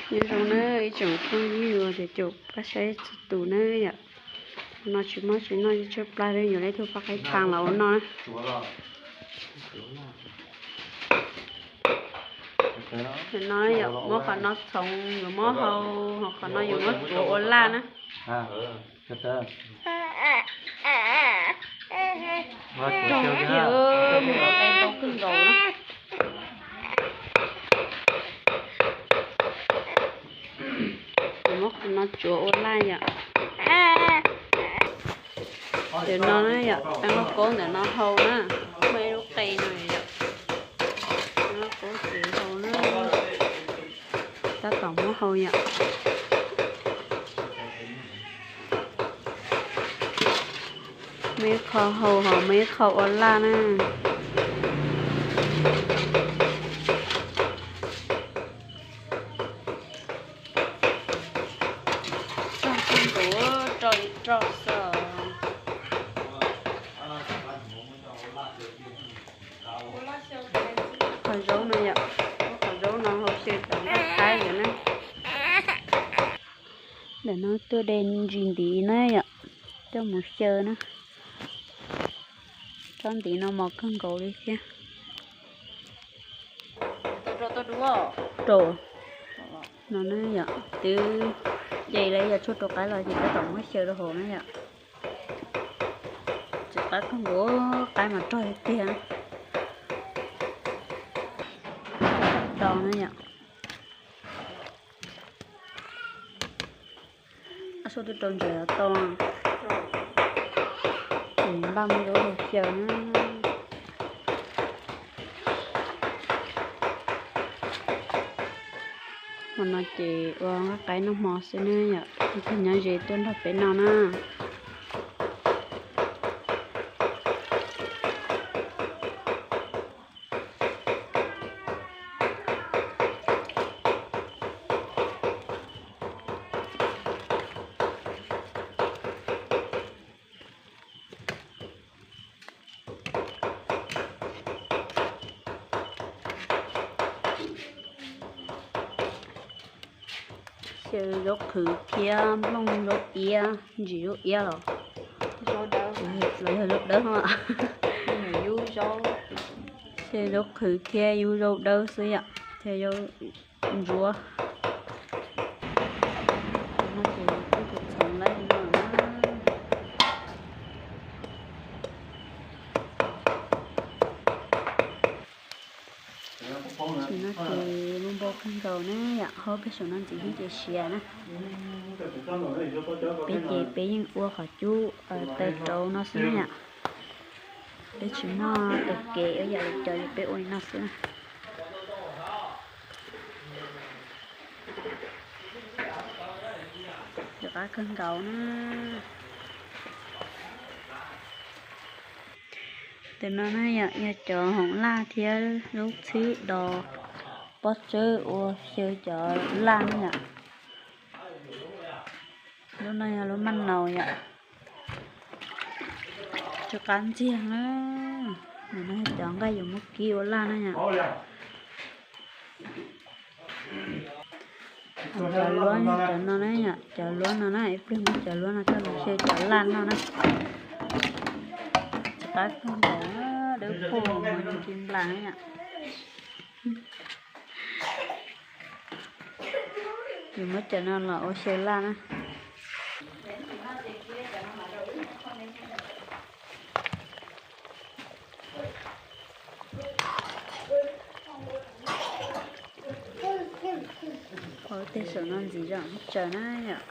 Nyob zoo na ib tsoom phooj ywg uas caum pab saib txhua tus na yom. No tsis mob tsis noj tshaib plab li, yuav ib tug paj qaib thav los ua noj na. No yom, muab qhov no txhoov yuav muab hau, ho qhov no yuav muab tsuav ua laj na. Rog kiag, mus qe ntau kawg nkaus na. Yuav muab qhov no tsuav ua laj yom. Ntawm no na yom, tau lauj kaub ntawm no hau na, muaj ib lub qe no yom. Tau lauj kaub ces hau na, tab tom muab hau yom. Muaj ib qho hau ho muaj ib qho ua laj na. Rog kawg nkaus, rog li rog xwb. Qhov zaub no yom, qhov zaub no hau xyaw cov nqaij qaib ntawd na. Ntawm no tuaj de ntsis ntiv na yom, coj mus xyaw na. Tsob ntiv no mos kawg nkaus li thiab. Rau no na yom, twb ce lawm yom, tshuaj rau qaib los ces tab tom muab xyaw rau hauv na yom. Tsis qab kawg nkaus, qaib mas rog tiag tiag. Rau na yom. Ab, suab twb rau ntses los tau. Ces npaj muab zaub rau xyaw na. Hmo no ces ua nqaij qaib noj hmo xwb na yom, ib tug nyob ze tuaj nrog peb noj na. Xyaw zaub qhwv thiab nplooj zaub iab, ntsis zaub iab los, los yog zaub dawb. Xyaw zaub qhwv thiab yub zaub dawb xwb yom, thiab zaub ntsuab. Tam sim no ces muaj npau kawg nkaus na yom, haub peb saum no ntxiv thiab ces siav na. Peb ces peb yeej ua qhov cub taw rauv no xwb na yom. Peb tsis muaj tus kev ua yam li cov, peb ua li no xwb na. Rov qab kawg nkaus na. Tam no na yom, yog cov hoom laj thiab lub txhwb dos pob tsawb ua xyaw cov laj na yom. Lub no yog lub maj naus yom. Tsw qab ntxiag na. Cov nqaij yuav muab kib ua laj na yom. Cov luab yog cov no na yom, cov luab no na, ib pliag muab cov luab no coj los xyaw cov laj noj na. Tsw qab kawg nkaus, dawb paug mas ci nplas na yom. Yuav muab cov no los ua xyaw laj na. Ua tej saum no ntxiv zog muab tsaws na yom.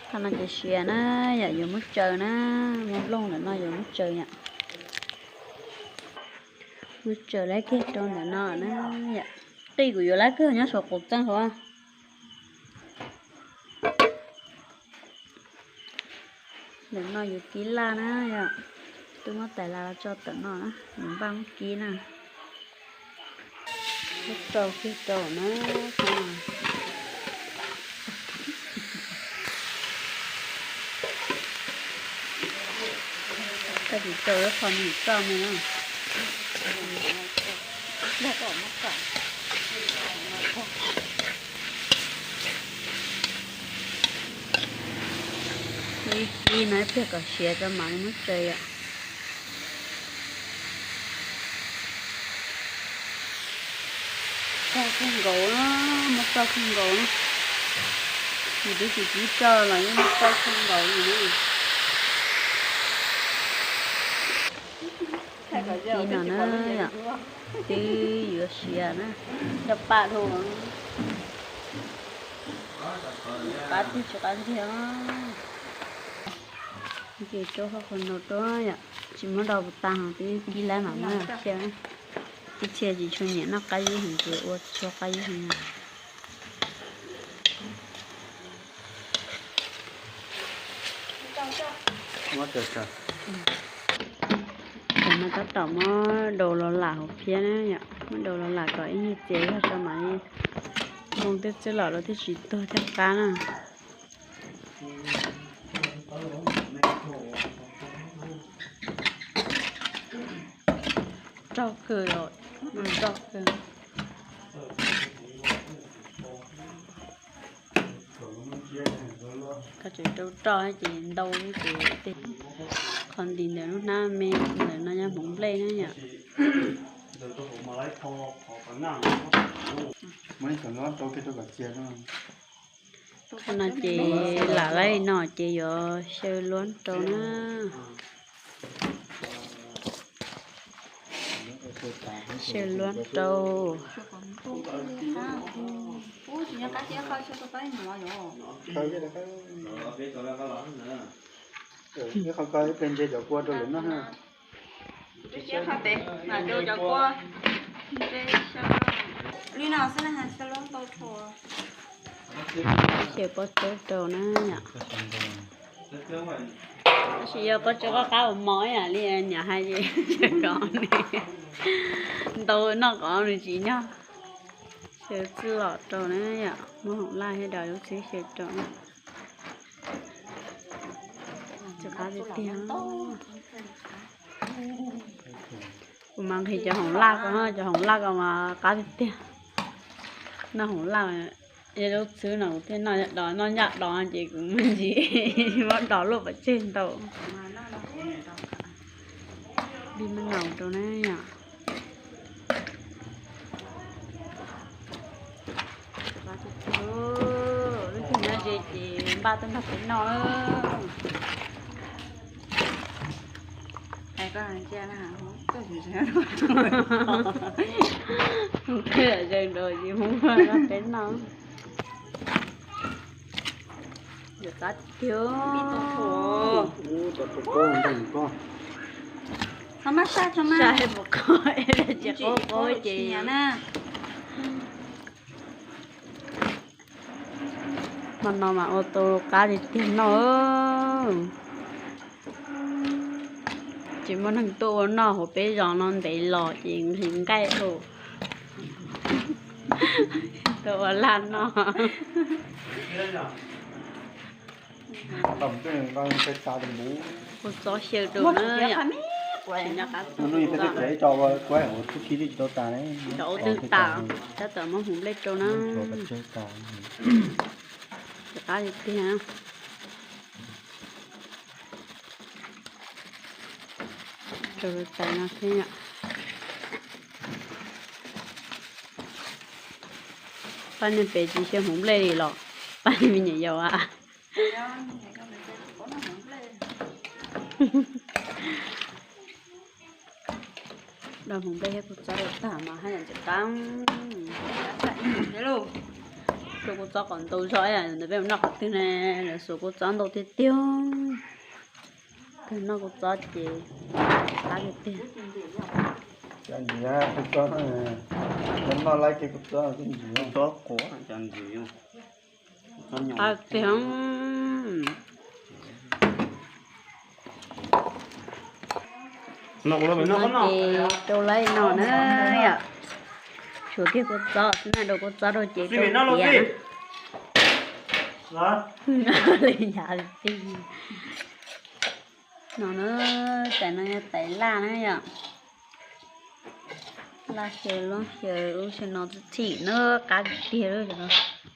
Qhov no ces siav na yom, yuav muab tsaws na, muab nplooj ntawm no yuav muab tsaws yom. Muab tsaws lawm kiag rau ntawm no na yom. Qij kuv yuav lawm kiag nyob saum qaum txeej hauv. Ntawm no yuav kib laj na yom. Twb muab tais las los tso ntawm no na, yuav npaj muab kib na. Muab rau kiag rau na. Koj tsis rau lub qho mus txoj me na. Ib no ib pliag kom siav tso mam li muab tsaws yom. Txog kawg nkaus na, muab txog kawg nkaus na. Nws twb tsis tib tso los yeej muab txog kawg nkaus li na. Ib no na yom, twb yuav siav na, cov pam dhau. Qab twg tsis qab ntiag. Ces rau hauv qhov no rau yom, tsis muab do puas tas, twb kib lawm mam muab xyaw. Ib txhia tsis tshua nyiam noj qab zib heev ces ua tsis tshua qab zib heev. Ces no tab tom muab daus los lam hauv phiab na yom, muab daus los lam kom ib nyuag txias zog tso mam li ntoo twb txwb los rau thiaj tsis tuag thiaj qab na. Rog kawg os, rog kawg. Koj tseem rau roj ces ntau ces tej qho nti ntawm lub hnab me ntawm no nyob hmoov nplej na yom. Qhov no ces lam laib li no ces yuav xyaw luab rau na. Xyaw luab rau. Xyaw pob tsawb rau na yom. Tab sis yog pob tsawb qab qab ua mov ib yam li niam hais ces kom nws ntau noj kom nws tsis nyog. Xyaw txwj lom rau na yom, muab hoom laj thiab dos lub txwb xyaw rau. Tsis qab tiag tiag. Kuv mas nqhis cov hoom laj ko, cov hoom laj ko mas qab tiag tiag. Noj hoom laj, yog lub txwb no kuv thiaj noj dos, noj ncaj dos ces kuv me ntsis muab dos luaj pov tseg ntau. Li me naus rau na yom. Lub tug nyob ze ces npaj tuaj nrog peb noj. Twb yam zeeg nrau ces Hmoob nrog peb noj. Yuav qab tiag. Saib puas qab, es tsis qab qab ces hmo no mas ua tau qab tiag tiag noj. Tsis muaj neeg tuaj ua noj hauv peb zos no ntev los ces nqhis nqaij ua, tuaj ua laj noj. Kua txob xyaw rau na yom. Cov ub twb tas, tab tom muab hmoov nplej rau na. Qab tiag tiag. Rau tais no thiab yom. Pab niag pem tsis xyaw hmoov nplej li los? Pab niag me nyuam yaus a. Do hmoov nplej thiab kua txob rau tag mas haj yam ntxim qab. Rau kua txob kom ntau zog ib yam ntawd peb mus noj qhov twg ne, lawv xuas kua txob ntau tiag tiag. Kawg noj kua txob ces qab tiag tiag. Qab tiag. Ces rau lawv no na yom. Tshuav kiag kua txob xwb na, rau kua txob rau ces rau tiav na. Li yam li no na, tais no yog tais laj na yom. Laj xyaw loob xyaw ub xyaw no txhim na, qab tiag tiag li.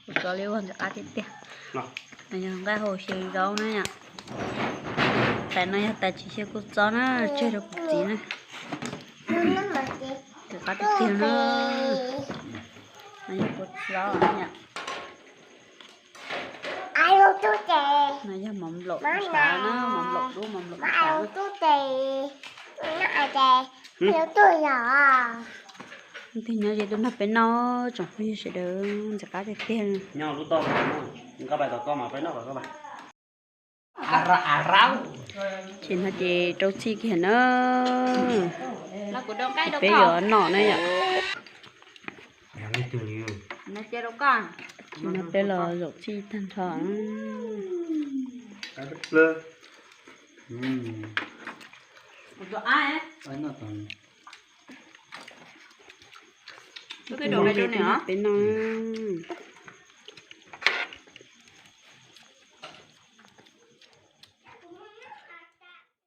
Kuv tso li ua ntxim qab tiag tiag. No yog nqaij hau xyaw zaub na yom. Tais no yog tais tsis xyaw kua txob na, tseg rau kuv txiv na. Ntxim qab tiag tiag na. No yog kua txob yom. No yog mov nplaum sav na, mov nplaum dub, mov nplaum sav. Leej twg nyob ze tuaj nrog peb noj, tsoom phooj ywg sawv daws, ntxim qab tiag tiag. Ces no ces rau txhij kiag na. Peb yuav noj na yom. Ces no peb los zaum txhij tag nrho. Peb noj.